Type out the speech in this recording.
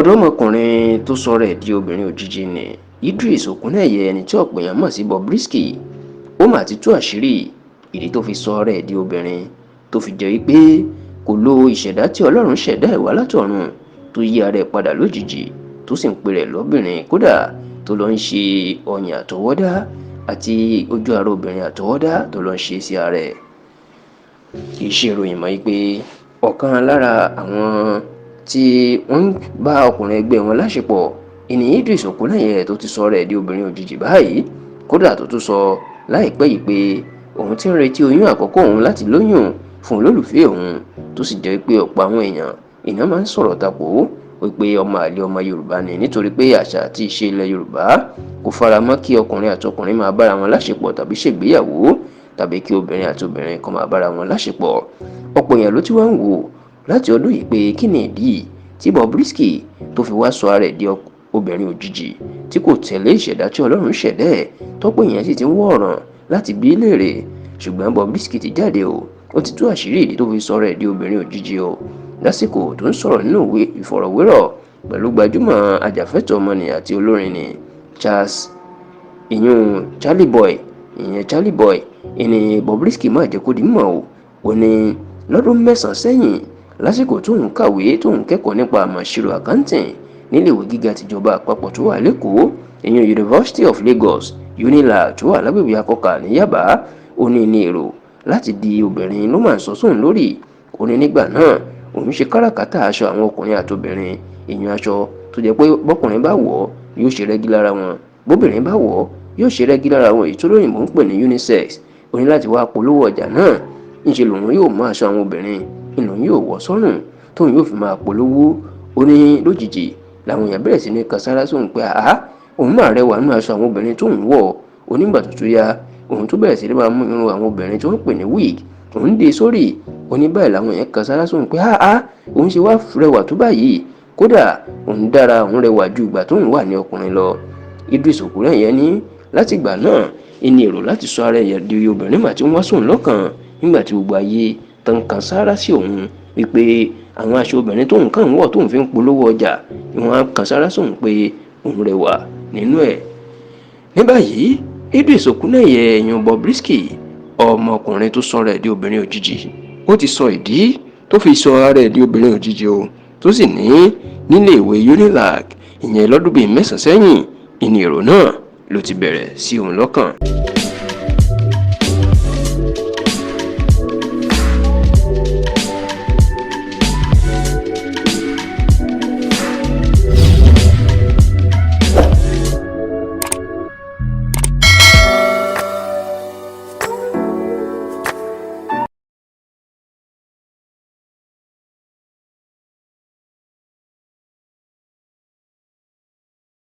Ọ̀dọ́mọkùnrin tó sọra ẹ̀ di obìnrin òjijì ní Idris Okuneye, ẹni tí ọ̀pọ̀ èèyàn mọ̀ sí Bobrisky, ó mà ti tú àṣírí ìdí tó fi sọra ẹ̀ di obìnrin, tó fi jẹ́ wípé kò lo ìṣẹ̀dá tí Ọlọ́run ṣẹ̀dá ẹ̀ wá látọ̀run, tó yí ara ẹ̀ padà lójijì, tó sì ń pe rẹ̀ lọ́bìnrin, kódà tó lọ ń ṣe ọyàn àtọwọ́dá àti ojú ara obìnrin àtọwọ́dá tó lọ ń ṣe sí ara ẹ̀. Kì í ṣe ìròyìn mọ́ pé ọ̀kan lára àwọn tí wọ́n ń bá ọkùnrin ẹgbẹ́ wọn láṣepọ̀ ìní Idris Okuneye tó ti sọ rẹ̀ di obìnrin òjijì báyìí, kódà tó tún sọ láìpẹ́ yìí pé òun ti ń retí oyún àkọ́kọ́ òun láti lóyún fún olólùfẹ́ òun, tó sì jẹ́ pé ọ̀pọ̀ àwọn èèyàn iná máa ń sọ̀rọ̀ takò wípé ọmọ àlè ọmọ Yorùbá ni, nítorí pé àṣà àti ìṣe ilẹ̀ Yorùbá kò fara mọ́ kí ọkùnrin àti ọkùnrin máa bára wọn láṣepọ̀ tàbí ṣègbéyàwó, tàbí kí obìnrin àti obìnrin kan máa bára wọn láṣepọ̀. Ọ̀pọ̀ èèyàn ló ti wá ń wò láti ọdún yìí pé kí ni ìdí tí Bobrisky tó fi wá sọ ara ẹ̀ di obìnrin òjijì tí kò tẹ̀lé ìṣẹ̀dá tí Ọlọ́run ṣẹ̀dá ẹ̀, tọ́pọ̀ èèyàn sì ti ń wọ́ ọ̀ràn láti bí léèrè. Ṣùgbọ́n Bobrisky ti jáde o, ó ti tú àṣírí ìdí tó fi sọ̀rọ̀ ẹ̀ di obìnrin òjijì o. Lásìkò tó ń sọ̀rọ̀ nínú ìfọ̀rọ̀wérọ̀ pẹ̀lú gbajúmọ̀ ajàfẹ́tọ̀ọ́ ọmọnìyàn àti olórin ní Charles, ìyún Charlie Boy, ìyẹn Charlie Boy, ìní Bobrisky má jẹ́ kó di mọ̀ o. Ó ní lọ́dún 9 sẹ́yìn, lásìkò tóun kàwé, tóun kẹ́kọ̀ọ́ nípa àmọ̀ ìṣirò, accounting, níléèwé gíga tìjọba àpapọ̀ tó wà l'Ékòó, ìyẹn University of Lagos, UNILAG, tó wà lágbègbè Akọ́kà ní Yaba, ó ní èrò láti di obìnrin ló máa ń sọ sóun lórí. Ó ní nígbà náà òun ṣe káràkátà aṣọ àwọn ọkùnrin àtobìnrin, ìyẹn aṣọ tó jẹ́ pé bọ́kùnrin bá wọ̀ ọ́ yóò ṣe rẹ́gí lára wọn, bóbìnrin bá wọ̀ ọ́ yóò ṣe rẹ́gí lára wọn, èyí tó lóyìnbó ń pè ní unisex. Ó ní láti wá polówó ọjà náà, ńṣe lòun yóò mú aṣọ àwọn obìnrin lòun yóò wọ̀ sọ́rùn tóun yóò fi máa polówó. Ó ní lójijì làwọn èèyàn bẹ̀rẹ̀ sí ní kan sára sóun pé àá, òun máa rẹwà nínú aṣọ àwọn obìnrin tóun wọ̀. Onígbà tó tún yá, òun tún bẹ̀rẹ̀ sí ní máa mú irun àwọn obìnrin tó ń pè ní wig, òun dé sórí. Oní báyìí làwọn èèyàn kan sára sóun pé àá, òun ṣe wá rẹwà tó báyìí, kódà òun dára, òun rẹwà ju ìgbà tóun wà ní ọkùnrin lọ. Idris Okuneye ní látìgbà náà ìní èrò láti sọ ara ẹ̀ di obìnrin mà tí wọ́n sóun lọ́kàn, nígbà tí gbogbo ayé tán kan sára sí òun wípé àwọn aṣọ obìnrin tóun kàn ń wọ̀ tóun fi ń polówó ọjà, ìwọ̀n kan sára sóun pé òun rẹwà nínú ẹ̀. Ní báyìí, Idris Okuneye, èèyàn Bobrisky, ọmọkùnrin tó sọ̀rọ̀ ẹ̀ di obìnrin òjijì, ó ti sọ ìdí tó fi sọ ara ẹ̀ di obìnrin òjijì o, tó sì ní nílé ìwé UNILAG, ìyẹn lọ́dún bíi 9 sẹ́yìn, ìní èrò náà ló ti bẹ̀rẹ̀ sí òun lọ́kàn.